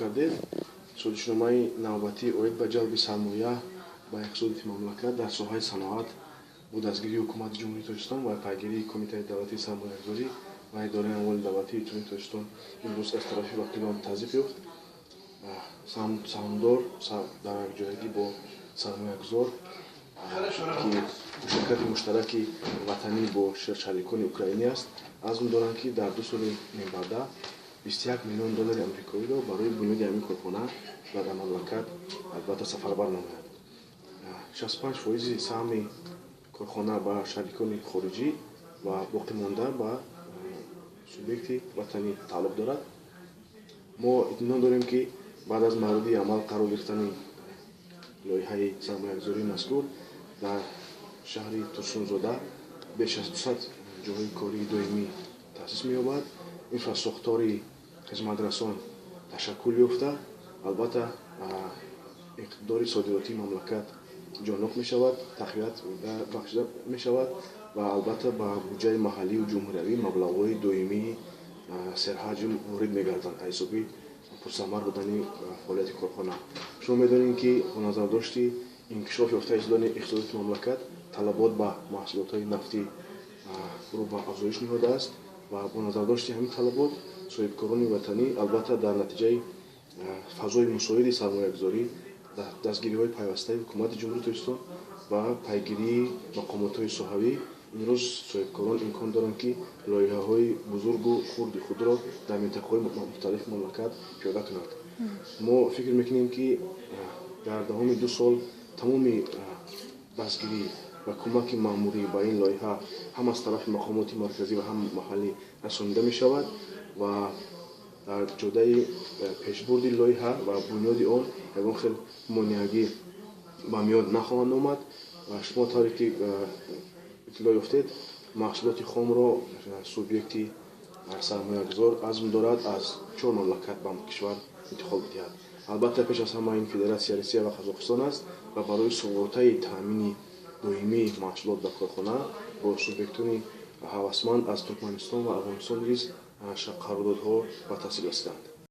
кардед, созишномаи навбатӣ оид ба ҷалби сармоя ба иқтисодияти мамлакат дар соҳаи саноат бо дастгирии Ҳукумати Ҷумҳурии Тоҷикистон ва пайгирии Кумитаи давлатии сармоягузорӣ ва Идораи амволи давлатии Ҷумҳурии Тоҷикистон имрӯз аз тарафи вакилон тасдиқ ёфт. Саҳмдор дар якҷоягӣ бо сармоягузор, ки ширкати муштараки ватанӣ бо шарикони украинӣ аст, азм доранд, ки дар 2 соли минбаъда 21 миллион доллари амрикоиро барои бунёди ҳамин корхона дар мамлакат албатта сафарбар намояд. 65 фоизи саҳми корхона ба шарикони хориҷӣ ва боқимонда ба субъекти ватанӣ тааллуқ дорад. Мо итминон дорем, ки баъд аз мавриди амал қарор гирифтани лоиҳаи сармоягузории мазкур дар шаҳри Турсунзода беш аз 200 ҷойҳои кории доимӣ таъсис меёбад, инфрасохтори хизматрасон ташаккул ёфта, албатта иқтидори содиротии мамлакат ҷоннок мешавад, тақвият бахшида мешавад ва албатта ба буҷаи маҳаллию ҷумҳуриявӣ маблағҳои доимии серҳаҷм ворид мегарданд аз ҳисоби пурсамар будани фаъолияти корхона. Шумо медонед, ки бо назардошти инкишоф ёфта истодани иқтисодияти мамлакат талабот ба маҳсулотҳои нафтӣ рӯ ба афзоиш ниҳодааст ва бо назардошти ҳамин талабот соҳибкорони ватанӣ, албатта дар натиҷаи фазои мусоиди сармоягузорӣ, дастгириҳои пайвастаи Ҳукумати Ҷумҳурии Тоҷикистон ва пайгирии мақомотҳои соҳавӣ, имрӯз соҳибкорон имкон доранд, ки лоиҳаҳои бузургу хурди худро дар минтақаҳои мухталифи мамлакат пиёда кунанд. Мо фикр мекунем, ки дар давоми 2 сол тамоми дастгирӣ ва кӯмаки маъмурӣ ба ин лоиҳа ҳам аз тарафи мақомоти марказӣ ва ҳам маҳаллӣ расонида мешавад ва дар ҷодаи пешбурди лоиҳа ва бунёди он ягон хел монеагӣ ба миён нахоҳанд омад. Ва шумо тавре ки иттилоъ ёфтед, маҳсулоти хомро субъекти сармоягузор азм дорад аз чор мамлакат ба кишвар интиқол бидиҳад. Албатта, пеш аз ҳама ин Федератсияи Русия ва Қазоқистон аст ва барои суғуртаи таъмини доимии маҳсулот ба корхона бо субъектони ҳавасманд аз Туркманистон ва Афғонистон низ қарордодҳо ба тасвиб расиданд.